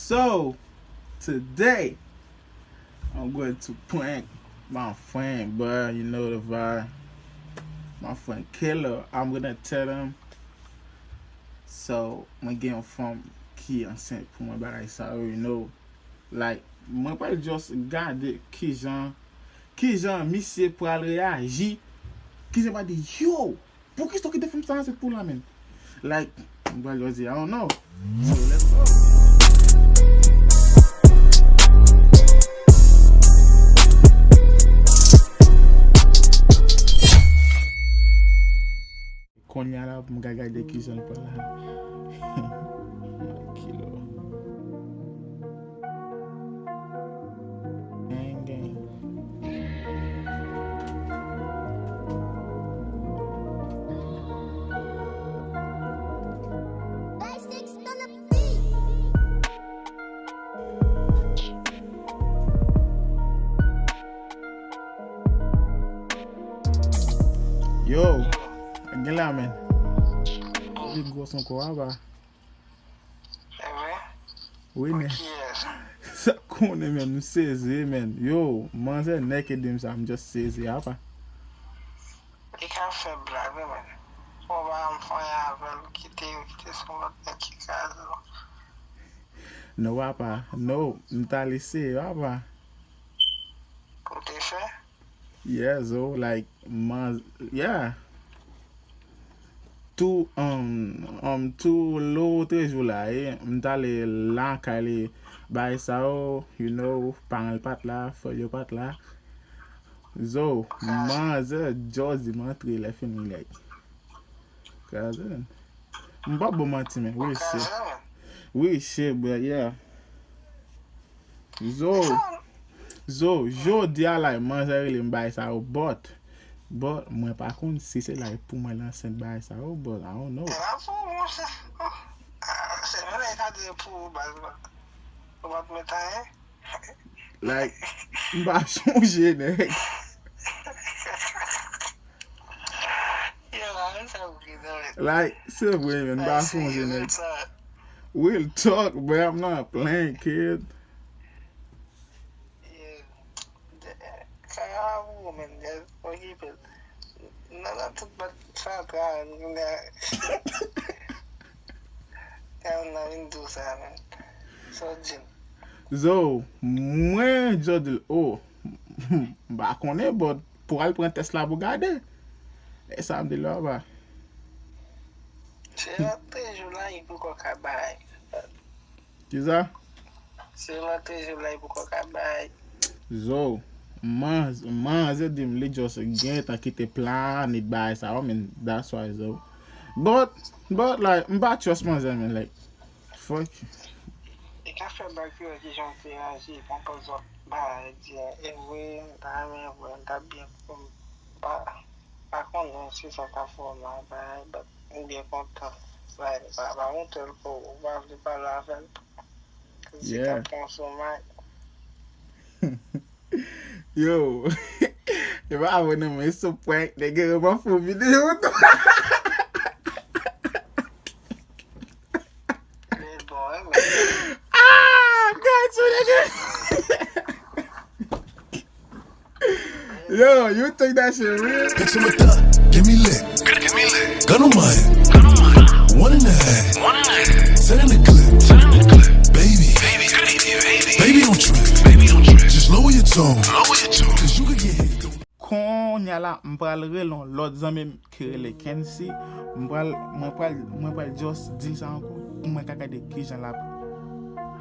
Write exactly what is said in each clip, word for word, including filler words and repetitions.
So, today, I'm going to prank my friend, bro. You know the vibe. My friend Killer. I'm gonna tell him. So, mwen gen yon fanm ki ansent pou mwen, bagay sa yo, you know. Like, mwen pral just gade kijan, kijan misye pral reyaji. Kijan pral di, yo, poukisa w kite fanm sa ansent pou la, menm? Like, mwen pral just di, I don't know. So, let's go. Kounye a la, pou m ka gade kijan l pral la. Kilo. Gang, gang. Yo, gen la, men. Li gwòs ankò, apa. Wi, men. Sa konnen, men, m sezi, men. Yo, manzè nèk e di m sa, m just sezi, apa. Li ka fè blag, wi, men. Ou pa m fè anyen avè l, kite, kite se yon lòt nèg ki kraze l. No, apa. No, m t al eseye, apa. Ou te fè? Yeah, so, like, man, yeah. Tou, um, um, tou lòt jou la, eh, m t ale lakay li, bagay sa yo, you know, paran l pa t la, frè yo pa t la. So, manzè just di m antre lè fini, like. Kraze. M p ap ba w manti, men. Wi, se. Wi, se, bro, yeah. Zo. Zo, jodi a la, manzè rele m bagay sa yo, but, but, mwen pa konn si se la pou mwen l ansent bagay sa yo, but I don't know. Se pa pou ou, monchè. Se mwen la ka di pou ou, baz, baz. Ou pa t met anyen. Like, m pa sonje, nèg. Yo, la, men sa ou gen nan men. Like, se vre, men, m pa sonje, nèg. Real talk, bro, I'm not playing, kid. Yeah. Kaka pou ou, men, just okipe l. Nan, nan tout bat fatra, kounye a. Kaka nan vin di w sa, men. Sa w di m? Zo, mwen, Jodil, oh, m pa konnen, but pou al pran tès la pou gade. E sa m di la, ba. Se lòt jou la, li poko ka bay. Kisa? Se lòt jou la, li poko ka bay. Zo, man, manzè di m, li just gentan kite planèt bagay sa yo, men that's why, zo. But, but, like, m pa trust manzè, men, like, Fuck. E ka fè bag yo wè kijan w te aji, pran pòz w ap bay, di, e vre, m ta renmen vre, m ta byen pou m pa, pa konnen si sa ka fè w mal, bay, but m byen kontan. Bay, pa, pa montre l pou ou, ou pa vle pale avè l. Kòmsi l ta pran w sou may. Yo, e pa vre non, men se prank, nèg yo pa fè videyo tou. Ah, gad sa, nèg. Yo, you think that shit real? Picture my thug, give me lit. Gun on my head. One in the head. Send in the clip. Baby. Baby don't trip. Just lower your tone. Cause you could get hit. Kounye a la, m pral rele yon lòt zanmi m ki rele Kency. M pral, mwen pral, mwen pral just di l sa ankò pou mwen ka gade kijan l ap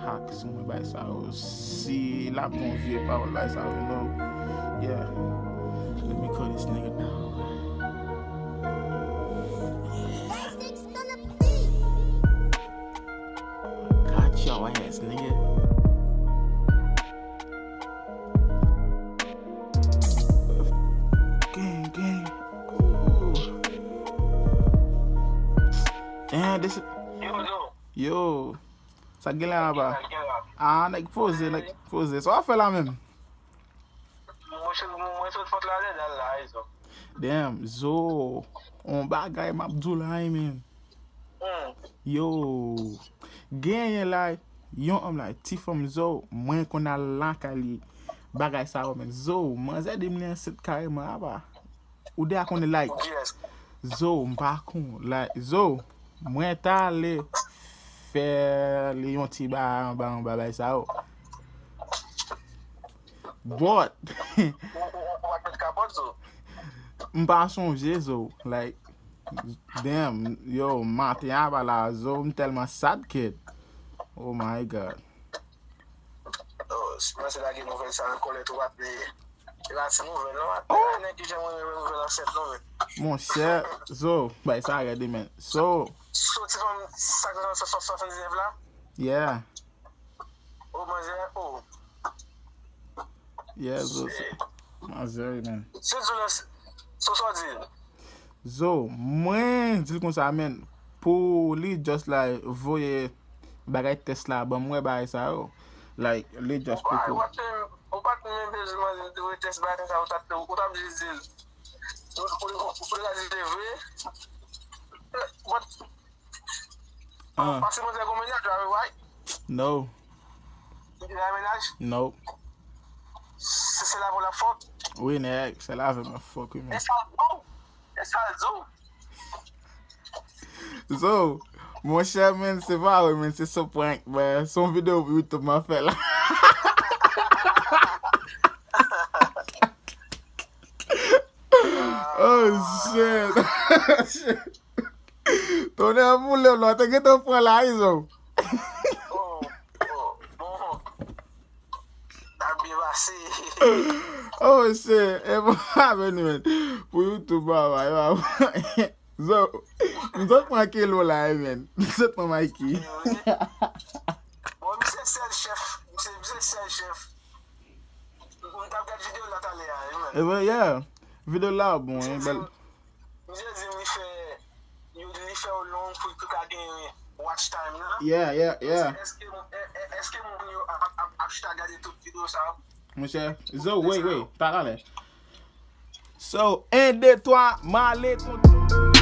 act sou mwen bay sa yo. Si l ap gon vye pawòl bay sa yo, you know. Yeah. Let me call this nigga now. Got your ass, nigga. Gang, gang. Ooh. Damn, this is. Yo, yo. Yo. Sa gen la anba. Sa gen la. Ah, nèg poze, nèg poze. Sa w ap fè la menm? Mwen se, mwen sot fòt la, dèyè la, e zo. Damn, zo. On bagay m ap di w la, wi, menm. Hmm. Yo. Genyen la, Yon òm like, ti fanm Zo, mwen konn al lakay li. Bagay sa yo, men Zo, manzè di m li ansent kareman, apa. Ou deja konnen, like, Zo, m pa kon, like, Zo, mwen ta ale fè li yon ti bagay anba yon bagay sa yo. But, Ou ou ou pa t met kapòt Zo. M pa sonje, Zo, like, damn, yo, maten apa la, Zo, m tèlman sad, kid. Oh my God. Oh, si mwen se lage nouvèl sa ankò lè tou ap li. E pa ti nouvèl non. Oh, nèg ki janm renmen nouvèl ansent non men. Monchè, Zo, bay sa rèd, men. So, So ti fanm sa k nan swasanndizèf la. Yeah. Oh manzè, oh. Yeah, Zo, se manzè, man. Si w di w nan so sa w di l. Zo, mwen di l konsa, men, pou li just like voye bagay tès la ban mwen, bagay sa yo. Like, li just poko. Ou pa t menm bezwen mande l te voye tès bagay sa, ou t ap ou t ap jis di l. Ou ou ou pou l ka di l te vre. But Ah, paske mwen te gon mennaj la, right? No. Li te nan mennaj? No. Se se la pou la fòk. Wi, nèg, se la avè m ap fòk, wi, E men. sa l di w. E sa l di w. So, monchè, men, se pa vre, men, se son prank, men, se yon videyo pou YouTube m ap fè la. Oh, shit. Shit. Tonnè boule, lò, te gentan pran la, Izo. Oh, oh, bon. N ap byen pase. Oh, shit. E bon, avè nou, men. Pou YouTube, baba, baba. Zo, m sot pran Kelo la, wi, men. M sot pran Mikey. Bon, misye sèl chèf. Misye misye sèl chèf. M t ap gad videyo la talè a, wi, men. E ben, yeah. Videyo la bon, wi, bèl. Misye di m li fè yo li fè yo long pou pou ka gen watch time nan. Yeah, yeah, yeah. Èske moun- è- è- èske moun yo ap ap ap chita gade tout videyo sa yo? Monchè, Zo, wait, wait, pa talè. So, en, de, twa, m ale, tonton.